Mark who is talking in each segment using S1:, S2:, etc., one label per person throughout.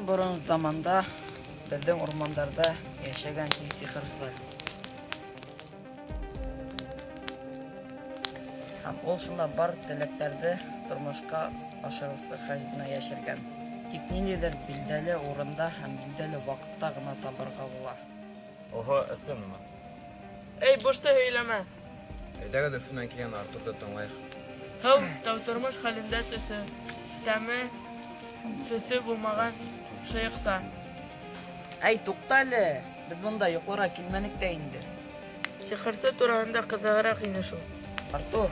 S1: Борон-борон заманда беҙҙең урмандарҙа йәшәгән ти сихырсы. Һәм ул шунда бар теләктәрҙе тормошҡа ашырыусы хазина йәшергән. Тик ниндәйҙер билдәле урында һәм билдәле ваҡытта ғына табырға була.
S2: Оһо, ысынмы?
S3: Эй, бушты һөйләмә.
S4: Әйҙәгеҙ Өфөнән килгән Артурҙы тыңлайыҡ.
S3: Һыу тәүтормош хәлендә төҫө, тәме, төҫө булмаған шыйыҡса.
S1: Әй, туҡта әле! Беҙ бында йоҡларға килмәнек тә инде.
S3: Сихырсы тураһында ҡыҙығыраҡ ине шул.
S1: Артур,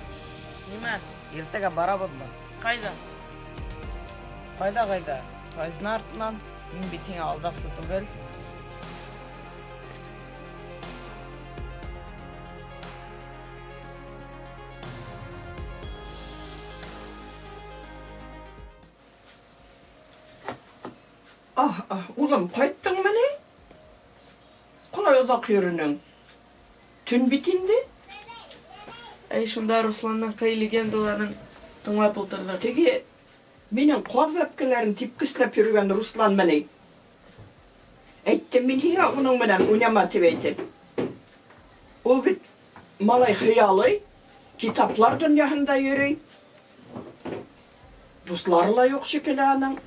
S3: Нимә?
S1: иртәгә барабыҙмы?
S3: Ҡайҙа?
S1: Ҡайҙа-ҡайҙа? Хазина артынан. Мин бит һиңә алдаҡсы түгел.
S5: Аһ, аһ, улым, ҡайттыңмы ни? Ҡалай оҙаҡ йөрөнөң? Төн бит инде.
S3: Әй, шунда Русландың ҡый легендаларын тыңлап ултырҙыҡ.
S5: Теге минең ҡаҙ бәпкәләрен типкесләп йөрөгән Русланмы ни? Әйттем мин һиңә уның менән уйнама тип әйтеп. Ул бит малай хыялый, китаплар донъяһында йөрөй. Дуҫлары ла юҡ шикелле аның.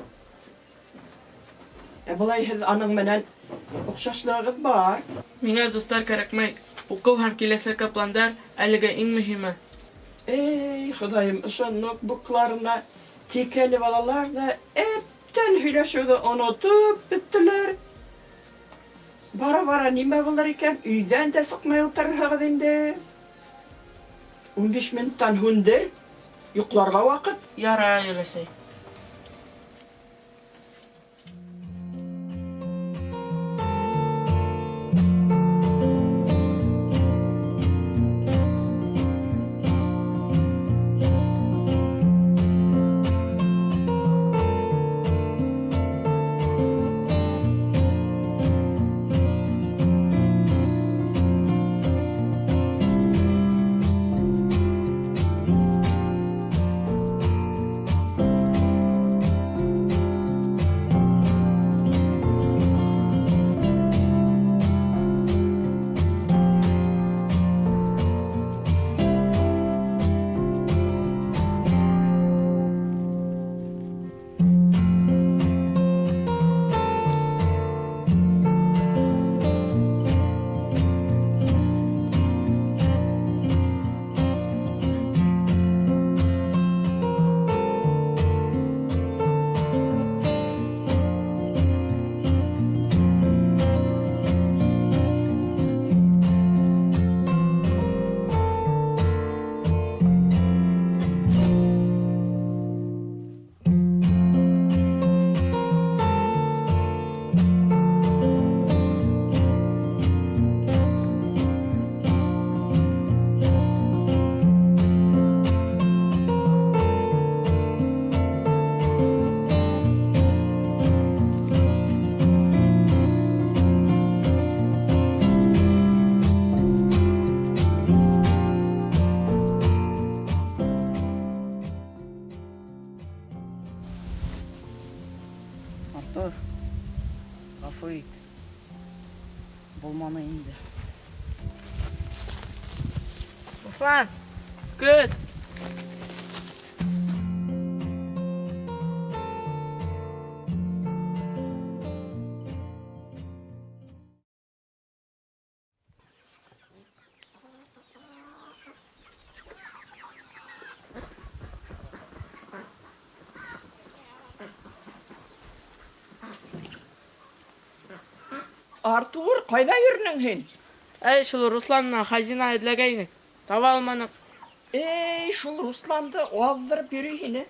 S5: Ә былай һеҙ аның менән оҡшашлығығыҙ бар.
S3: Миңә дуҫтар кәрәкмәй. Уҡыу һәм киләсәккә пландар әлегә иң мөһиме.
S5: Эй, Хоҙайым, ошо ноутбукларына текәлеп алалар ҙа, әптән һөйләшеүҙе онотоп бөттөләр. Бара-бара нимә булыр икән? Өйҙән дә сыҡмай ултырырһығыҙ инде. 15 минуттан һүндер, йоҡларға ваҡыт.
S3: Ярай, өләсәй.
S1: Артур, ғәфү ит. Булманы инде.
S3: Руслан, көт!
S5: Артур, ҡайҙа йөрөнөң һин?
S3: Әй, шул Руслан менән хазина эҙләгәйнек. Таба алманыҡ.
S5: Эй, шул Русланды аҙҙырып йөрөй һине.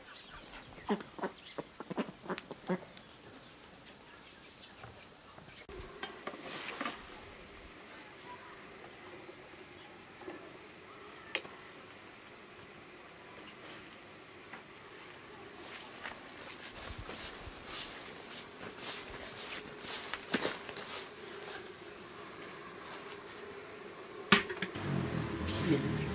S1: Бисмилла.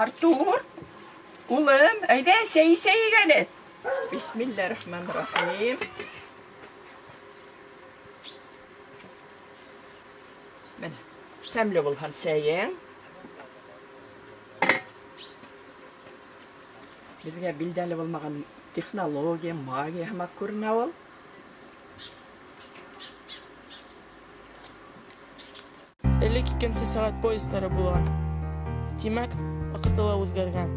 S5: Артур, улым, әйҙә, сәй эсәйек әле. Бисмилләһир-рахмәнир-рахим. Менә, тәмле булһын сәйең. Беҙгә билдәле булмаған технология, магия һымаҡ күренә ул.
S3: Элек икенсе сәғәт поездары булған. Тимәк, ваҡыты ла үҙгәргән.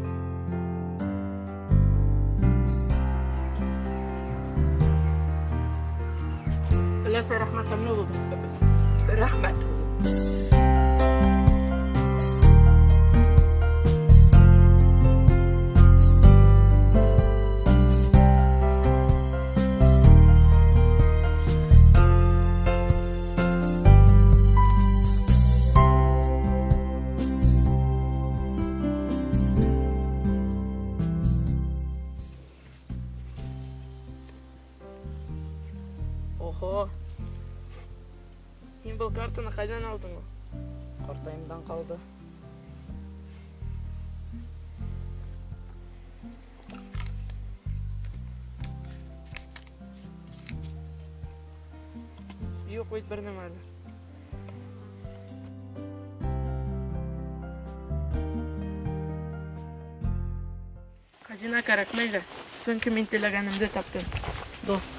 S3: Өләсәй, рәхмәт, тәмле булды.
S5: Рәхмәт.
S3: Охо. Һин был картаны ҡайҙан алдың?
S1: Ҡартайымдан ҡалды.
S3: Юҡ бит бер нәмә лә. Хазина кәрәкмәй ҙә, сөнки мин теләгәнемде таптым. Дуҫ.